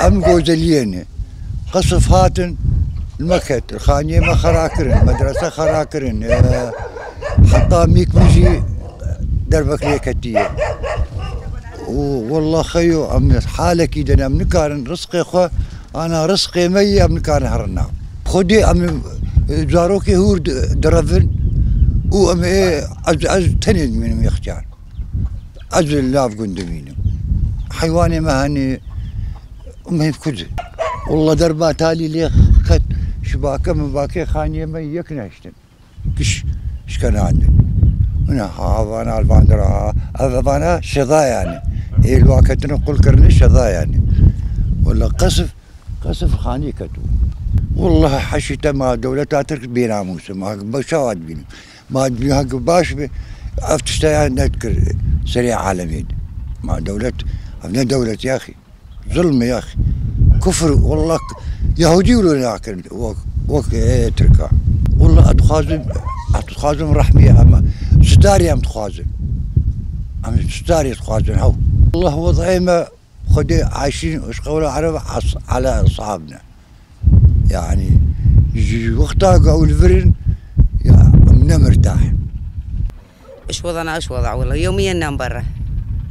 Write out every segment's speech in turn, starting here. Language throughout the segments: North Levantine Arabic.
ام جوزليين قصف هاتن المكت الخانية ما خراكرن مدرسة خراكرن حتى ميك مجي دربك ليكتية. والله خيو ام حالك إذا ام نكارن رزقي خو انا رزقي مي ام نكارن هرنا خدي ام زاروكي هور درفن وام ايه از از تنين من يختار از لاف قندمين حيواني ما هني امهم كذا. والله دربا تالي لي خت شباكه من باكي خانيه ما يكنهشتن كش شكن عندن هنا هافانا الفاندرا هافانا شظا يعني إيه الوقت نقول كرني شظا يعني ولا قصف قصف خاني كتو. والله حشيت ما دولة ترك بيناموس ما بشواد بين ما بيها باش افتشتا نذكر سريع عالمين ما دولة أبناء دولة يا أخي ظلم يا أخي كفر والله يهودي ولا ناكل وك إيه تركا. والله أتخازم رحمي أما ستاري أم تخازم أم ستاري تخازم هو. والله وضعي ما خدي عايشين وش قول العرب على أصحابنا يعني وقتها قول فرن يا مرتاح. ايش وضعنا ايش وضع والله يوميا ننام برا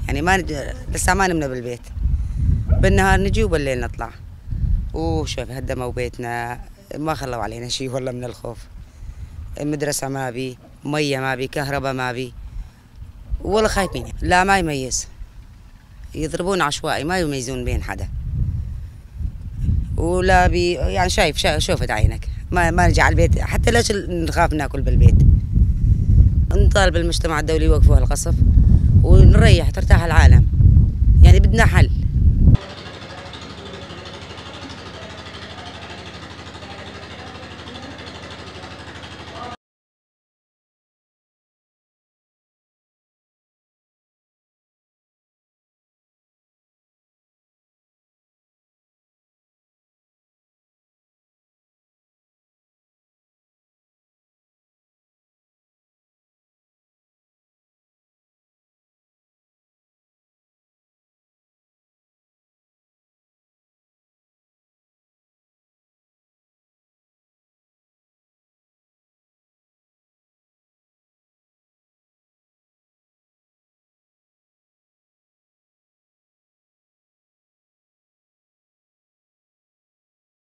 يعني ما لسه ما نمنا بالبيت، بالنهار نجي وبالليل نطلع. وشوف هدموا بيتنا ما خلوا علينا شيء والله من الخوف. المدرسة ما بي، مية ما بي، كهرباء ما بي، والله خايفين. لا ما يميز، يضربون عشوائي ما يميزون بين حدا ولا بي يعني شايف شوفت عينك ما نجي على البيت حتى ليش نخاف ناكل بالبيت. نطالب المجتمع الدولي يوقفوا هالقصف ونريح ترتاح العالم، يعني بدنا حل.